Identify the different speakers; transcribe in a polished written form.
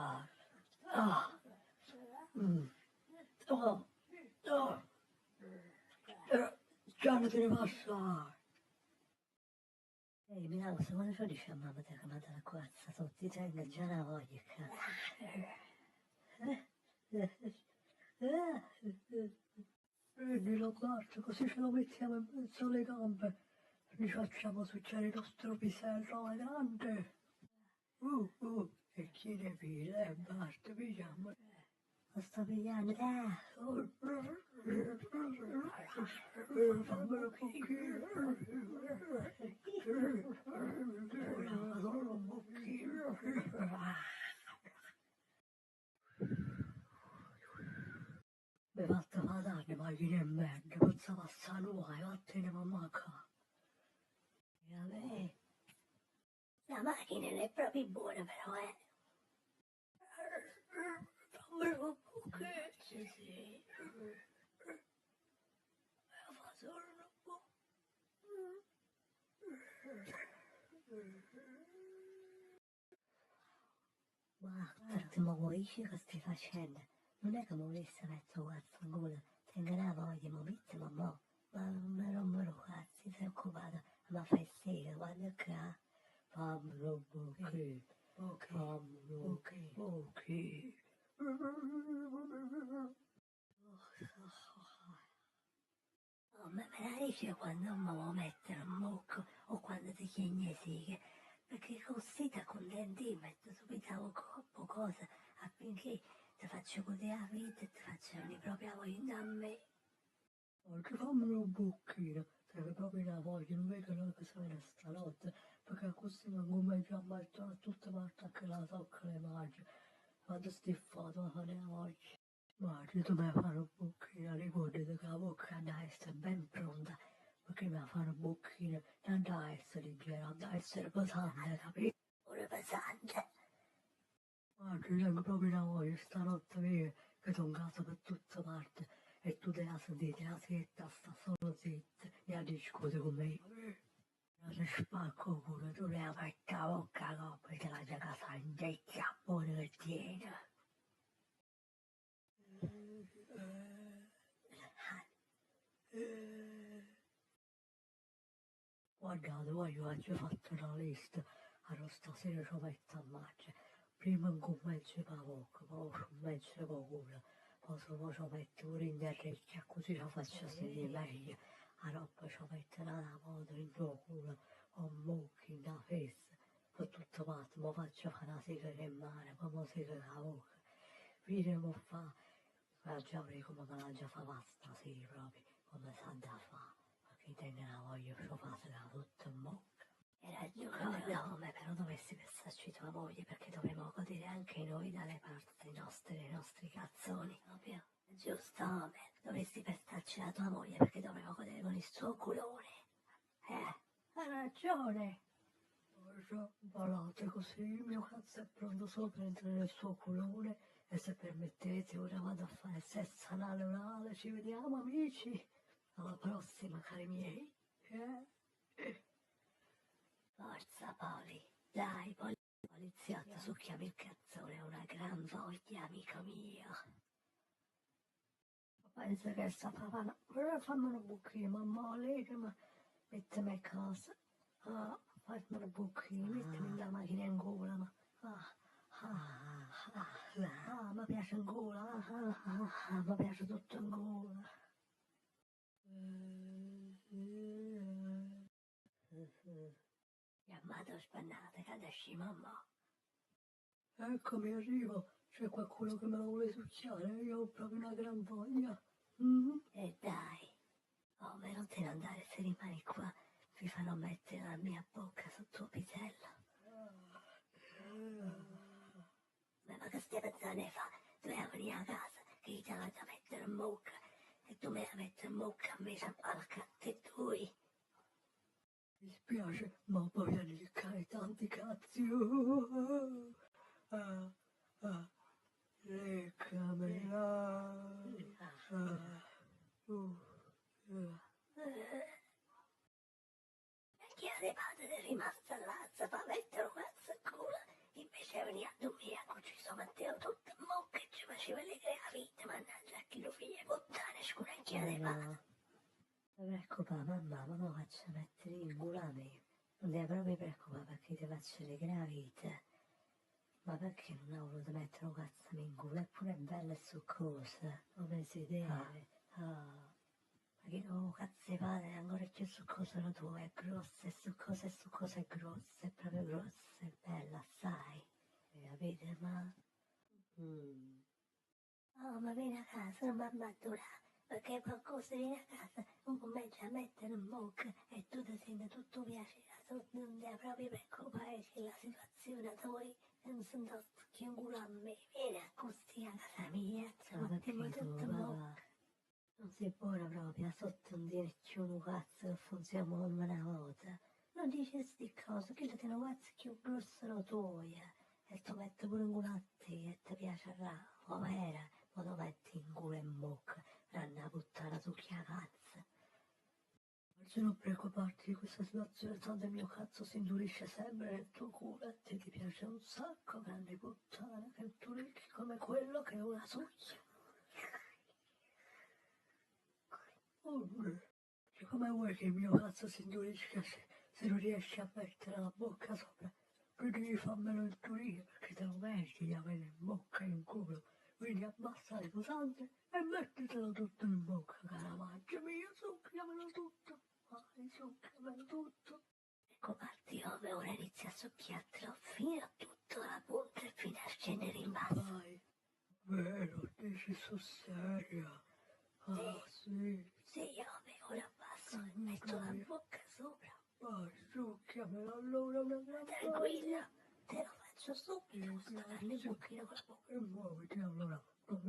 Speaker 1: Ah, ah, oh, oh, già ne te ne passa.
Speaker 2: Ehi, Milano, se quando ci dici a mamma ti ha chiamato la coazza sotto, ti tengo già la voglia, cazzo.
Speaker 1: Prendi la quarta, così ce lo mettiamo in mezzo alle gambe. Gli facciamo succedere il nostro pisello alla grande. E chi ne pila, e basta, pigliamo.
Speaker 2: Lo sto pigliando, dai.
Speaker 1: Fammelo un pochino. Solo un pochino. Mi fatto fa tardi, ma chi ne merda, pozza passare guai, vattene mamma qua.
Speaker 2: Vabbè. La macchina non è proprio buona però, eh.
Speaker 1: Fammelo un pochino.
Speaker 2: Sì, sì.
Speaker 1: Fa solo un po'.
Speaker 2: Guarda, ma vuoi che stai facendo? Non è che mi volessi mettere un cazzo in culo, tengo la voglia, ma metti, ma mo, ma non me rompo il cazzo, sei occupato, ma fai sega, quando qua.
Speaker 1: Fammelo un pochino.
Speaker 2: Ok,
Speaker 1: Fammelo
Speaker 2: ok.
Speaker 1: un pochino.
Speaker 2: Oh, ma me la dice quando mi vuoi mettere un mucco o quando ti chiedi sighe, perché così ti accontenti, metto subito a corpo cosa affinché ti faccio godere la vita e ti faccio venire proprio la voglia da me.
Speaker 1: Oggi fammelo un bocchino, serve proprio una voglia, non vedo l'ora che si viene stanotte, perché così non come già metto da tutte parti che la tocca le mani, quando sti foto mi fanno la voglia. Ma tu mi fai un bocchino, ricordati che la bocca deve essere ben pronta, perché mi fare un bocchino, non deve essere leggera, deve essere pesante, capito?
Speaker 2: Pure pesante.
Speaker 1: Ma ci tengo proprio una voglia stanotte mia, che sono casa per tutte parti, e tu te la sentite, la setta sta solo zitta, e a discutere con me. Non si spacco pure, tu le apri la bocca, coppa, e te la gioca sangecchia, buona che tiene. Guardate, voglio oggi ho fatto una lista, allora stasera ci metto a mangiare. Prima incomincio per la bocca, poi ci metto per culo, poi se poi ci metto pure in orecchia, così ci faccio sentire meglio. Allora poi ci metto una moto in culo, un mucchio in la festa, per tutto parte, mi faccio fare una sega che in mano, poi mi sega la bocca. Fine mi fa, ma già come me la già fa stasera proprio, come sa da fa, perché tengo la voglia, ci fa la tutto in bocca.
Speaker 2: Era giusto, come però dovessi pensarci tua moglie, perché dovremmo godere anche noi dalle parti nostre, dei nostri cazzoni, proprio. Giusto, come dovresti pensarci la tua moglie, perché dovremmo godere con il suo culone.
Speaker 1: Hai ragione. Volate così, il mio cazzo è pronto solo per entrare nel suo culone e se permettete ora vado a fare sesso anale orale, ci vediamo amici, alla prossima cari miei.
Speaker 2: Forza Poli, dai poli, poliziotto, succhiami il cazzone, è una gran voglia, amico mio.
Speaker 1: Penso che sta papà, però fammi un buchino, mamma, ma mettimi a casa. Ah, fammi un buchino, mettimi la macchina in gola, ma ah, ah, ah, ah, mi piace in gola, ah, ah, ah, mi piace tutto in gola.
Speaker 2: Chiamato spannate, che adesso mamma.
Speaker 1: Eccomi, arrivo, c'è qualcuno che me lo vuole succhiare, io ho proprio una gran voglia.
Speaker 2: E dai, oh, ma non te ne andare, se rimani qua vi farò mettere la mia bocca sul tuo pisello. Ma che stai pensando fa? Dobbiamo venire a casa, che io te la da mettere in bocca e tu me la metti in bocca invece alla cazzo e tu.
Speaker 1: Mi spiace, ma ho voglia di leccare tanti cazzi. Ah, ah, leccamela. Ah, ah.
Speaker 2: Perché la padre è rimasta là, si fa mettere un cazzo in culo, invece veniva a dormire con ci sono. 'e
Speaker 1: No. Non ti preoccupà, mammà, ma mo faccio mettere in culo a me. Non ti proprio preoccupà perché ti faccio le la vita. Ma perché non ho voluto mettere un cazzo in culo? Eppure è bella e succosa, come si deve. Ah. Ma che oh, cazzo 'e padre è ancora più succosa la tua, è grossa, è succosa, è succosa, è grossa, è proprio grossa, è bella, sai. Capite, ma?
Speaker 2: Oh, ma vieni a casa, non mi addurà, perché qualcosa viene a casa, non comincia a mettere in bocca e tu ti senti tutto piacere, non ti proprio preoccupare che la situazione tua non si più in culo a me, vieni a così a casa mia, ci
Speaker 1: Ma
Speaker 2: mettiamo
Speaker 1: perché
Speaker 2: tutto
Speaker 1: tu,
Speaker 2: in
Speaker 1: papà?
Speaker 2: bocca.
Speaker 1: Non sei buona proprio, sotto non dire più un cazzo che funziona come una volta.
Speaker 2: Non dici sti cose, che ti cazzo più grosso lo tuo, e ti metto pure in culo a te e ti piacerà, o vera, ma lo metti in culo e in bocca, una puttana succhia cazzo.
Speaker 1: Se non preoccuparti di questa situazione, tanto il mio cazzo si indurisce sempre nel tuo culo e te ti piace un sacco, grande puttana, che tu ricchi come quello che è una succhia. Oh, cioè, come vuoi che il mio cazzo si indurisca se non riesci a mettere la bocca sopra? Quindi fammelo indurire perché te lo meriti di avere in bocca e in culo. Quindi abbassa le mutande e mettitelo tutto in bocca, cara maggio mio, succhiamelo tutto. Vai, succhiamelo tutto.
Speaker 2: Ecco parti, io ora inizia a succhiartelo fino a tutta la punta e fino a scendere in basso.
Speaker 1: Vai. Vero, dici sul serio. Ah, sì.
Speaker 2: Sì, io ora abbasso e metto la bocca sopra.
Speaker 1: Vai, succhiamelo allora una gran
Speaker 2: Tranquilla, te lo faccio subito,
Speaker 1: Sì,
Speaker 2: questo grande
Speaker 1: grazie.
Speaker 2: buchino con la bocca.
Speaker 1: E muoviti allora, non